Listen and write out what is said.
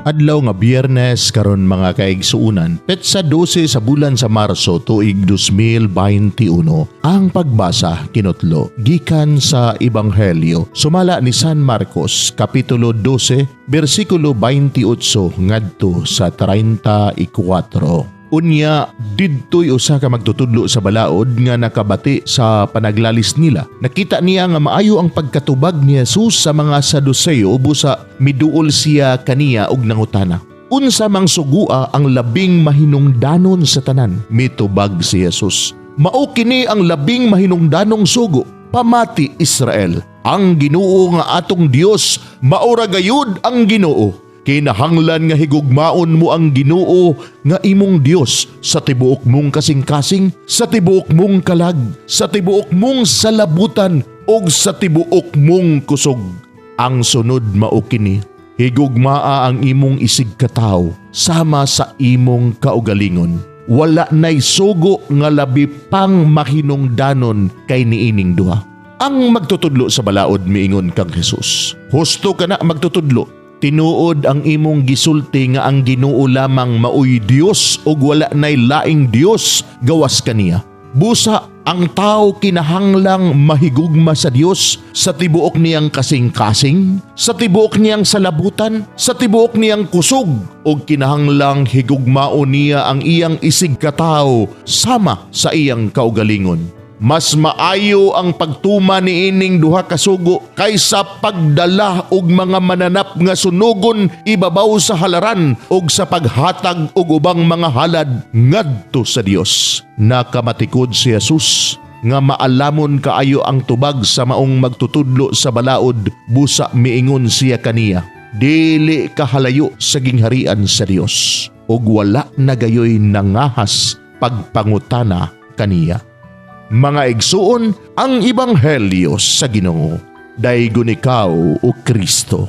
Adlaw nga Biyernes karon, mga kaigsuunan, petsa 12 sa bulan sa Marso, tuig 2021. Ang pagbasa kinutlo gikan sa Ebanghelyo sumala ni San Marcos, kapitulo 12, bersikulo 28 ngadto sa 34. Unya, didto'y usa ka magtutudlo sa balaod nga nakabati sa panaglalis nila. Nakita niya nga maayo ang pagkatubag ni Jesus sa mga Saduceo, busa miduol siya kaniya og nangutana: "Unsa mang sugua ang labing mahinungdanon sa tanan?" Mitubag si Jesus: "Mao kini ang labing mahinungdanong sugo: Pamati, Israel, ang Ginoo nga atong Dios mao ra gayud ang Ginoo. Kinahanglan nga higugmaon mo ang Ginoo nga imong Dios sa tibuok mong kasing-kasing, sa tibuok mong kalag, sa tibuok mong salabutan ug sa tibuok mong kusog. Ang sunod mao kini: Higugmaa ang imong isigkatawo sama sa imong kaugalingon. Wala nay sugo nga labi pang mahinungdanon kay niining duha." Ang magtutudlo sa balaod miingon kang Jesus: "Husto ka na, magtutudlo. Tinuod ang imong gisulti nga ang Ginoo lamang maoy Dios ug wala nay laing Dios gawas kaniya. Busa ang tao kinahanglang mahigugma sa Dios sa tibuok niyang kasing-kasing, sa tibuok niyang salabutan, sa tibuok niyang kusog, ug kinahanglang higugmaon niya ang iyang isigkatawo sama sa iyang kaugalingon. Mas maayo ang pagtuman niining duha ka sugo kaysa pagdala og mga mananap nga sunugon ibabaw sa halaran ug sa paghatag og ubang mga halad ngadto sa Dios." Nakamatikod si Jesus nga maalamon kaayo ang tubag sa maong magtutudlo sa balaod, busa miingon siya kaniya: "Dili ka halayo sa gingharian sa Dios." Ug wala na gayoy nangahas pagpangutana kaniya. Mga igsuon, ang Ebanghelyo sa Ginoo. Daygon ikaw, o Kristo.